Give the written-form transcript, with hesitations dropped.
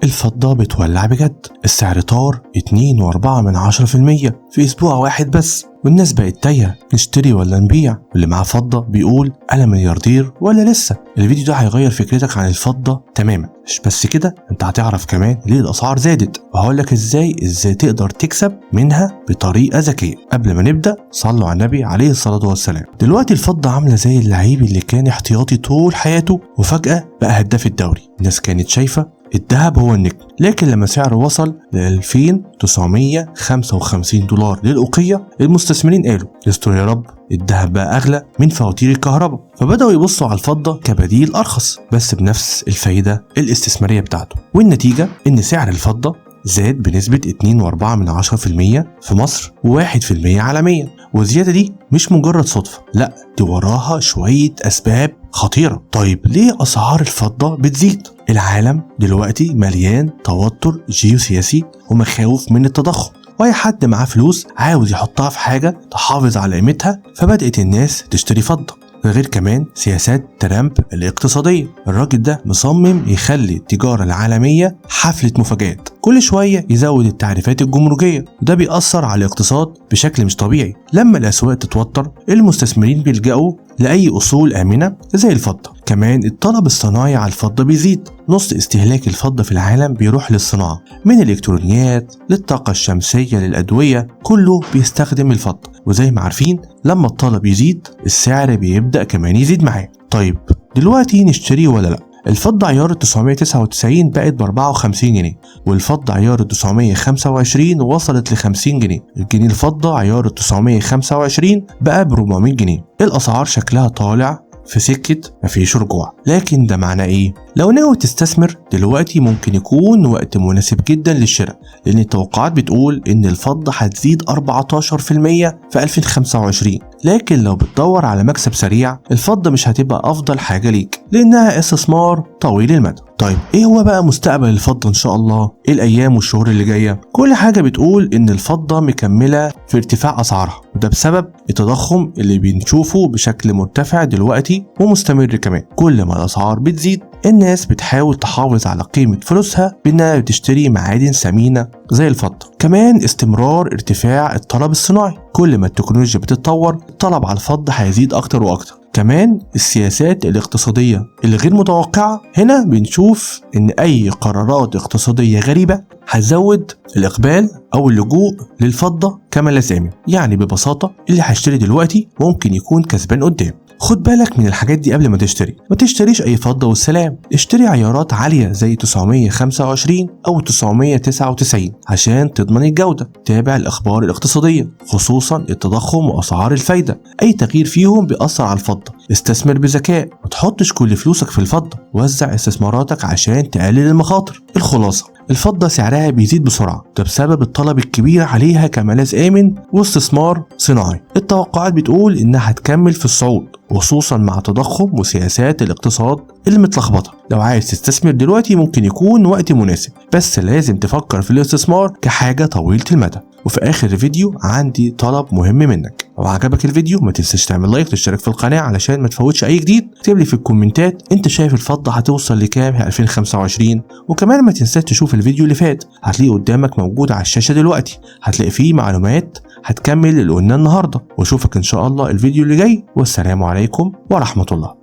الفضة بتولع بجد، السعر طار 2.4% في أسبوع واحد بس، والناس بقت تايهة، نشتري ولا نبيع؟ واللي معاه فضة بيقول أنا ملياردير ولا لسه. الفيديو ده هيغير فكرتك عن الفضة تماما. مش بس كده، انت هتعرف كمان ليه الأسعار زادت، وهقولك ازاي تقدر تكسب منها بطريقة ذكية. قبل ما نبدأ صلوا على النبي عليه الصلاة والسلام. دلوقتي الفضة عاملة زي اللعيب اللي كان احتياطي طول حياته وفجأة بقى هداف الدوري. الناس كانت شايفة الذهب هو النجم، لكن لما سعره وصل ل 2955 دولار للأوقية، المستثمرين قالوا استر يا رب، الذهب بقى أغلى من فواتير الكهرباء. فبدأوا يبصوا على الفضة كبديل أرخص بس بنفس الفايدة الاستثمارية بتاعته. والنتيجة إن سعر الفضة زاد بنسبة 2.4% في مصر و1% عالميا. والزيادة دي مش مجرد صدفة، لا دي وراها شوية أسباب خطيرة. طيب ليه أسعار الفضة بتزيد؟ العالم دلوقتي مليان توتر جيوسياسي ومخاوف من التضخم، واي حد معاه فلوس عاوز يحطها في حاجة تحافظ على قيمتها، فبدأت الناس تشتري فضة. غير كمان سياسات ترامب الاقتصادية، الراجل ده مصمم يخلي التجارة العالمية حفلة مفاجآت، كل شوية يزود التعريفات الجمركية، وده بيأثر على الاقتصاد بشكل مش طبيعي. لما الأسواق تتوتر المستثمرين بيلجأوا لأي أصول آمنة زي الفضة. كمان الطلب الصناعي على الفضة بيزيد، نص استهلاك الفضة في العالم بيروح للصناعة، من الإلكترونيات للطاقة الشمسية للأدوية، كله بيستخدم الفضة. وزي ما عارفين لما الطلب يزيد السعر بيبدأ كمان يزيد معاه. طيب دلوقتي نشتري ولا لا؟ الفضة عيار 999 بقت ب 54 جنيه، والفضة عيار 925 وصلت ل 50 جنيه. الجنيه الفضة عيار 925 بقى ب 400 جنيه. الأسعار شكلها طالع في سكة مفيش رجوع. لكن ده معناه ايه؟ لو ناوي تستثمر دلوقتي ممكن يكون وقت مناسب جدا للشراء، لان التوقعات بتقول ان الفضة هتزيد 14% في 2025. لكن لو بتدور على مكسب سريع الفضة مش هتبقى افضل حاجة ليك، لانها استثمار طويل المدى. طيب ايه هو بقى مستقبل الفضة ان شاء الله؟ ايه الايام والشهور اللي جاية؟ كل حاجة بتقول ان الفضة مكملة في ارتفاع اسعارها، وده بسبب التضخم اللي بنشوفه بشكل مرتفع دلوقتي ومستمر كمان. كل ما الاسعار بتزيد الناس بتحاول تحافظ على قيمة فلوسها بانها بتشتري معادن ثمينة زي الفضة. كمان استمرار ارتفاع الطلب الصناعي، كل ما التكنولوجيا بتتطور الطلب على الفضة هيزيد اكتر واكتر. كمان السياسات الاقتصادية الغير متوقعة، هنا بنشوف ان اي قرارات اقتصادية غريبة هتزود الاقبال او اللجوء للفضة كملاذ آمن. يعني ببساطة اللي هيشتري دلوقتي ممكن يكون كسبان قدام. خد بالك من الحاجات دي قبل ما تشتري، ما تشتريش اي فضة والسلام، اشتري عيارات عالية زي 925 او 999 عشان تضمن الجودة. تابع الاخبار الاقتصادية خصوصا التضخم واسعار الفايدة، اي تغيير فيهم بيأثر على الفضة. استثمر بذكاء، ما تحطش كل فلوسك في الفضة، وزع استثماراتك عشان تقلل المخاطر. الخلاصة، الفضة سعرها بيزيد بسرعة، ده بسبب الطلب الكبير عليها كملاذ آمن واستثمار صناعي. التوقعات بتقول إنها هتكمل في الصعود، خصوصا مع تضخم وسياسات الاقتصاد المتلخبطة. لو عايز تستثمر دلوقتي ممكن يكون وقت مناسب، بس لازم تفكر في الاستثمار كحاجة طويلة المدى. وفي آخر الفيديو عندي طلب مهم منك، لو عجبك الفيديو ما تنساش تعمل like وتشترك في القناة علشان ما تفوتش أي جديد. اكتب لي في الكومنتات انت شايف الفضة هتوصل لكام في 2025، وكمان ما تنساش تشوف الفيديو اللي فات، هتلاقيه قدامك موجود على الشاشة دلوقتي، هتلاقي فيه معلومات هتكمل اللي قلناه النهارده. واشوفك ان شاء الله الفيديو اللي جاي، والسلام عليكم ورحمة الله.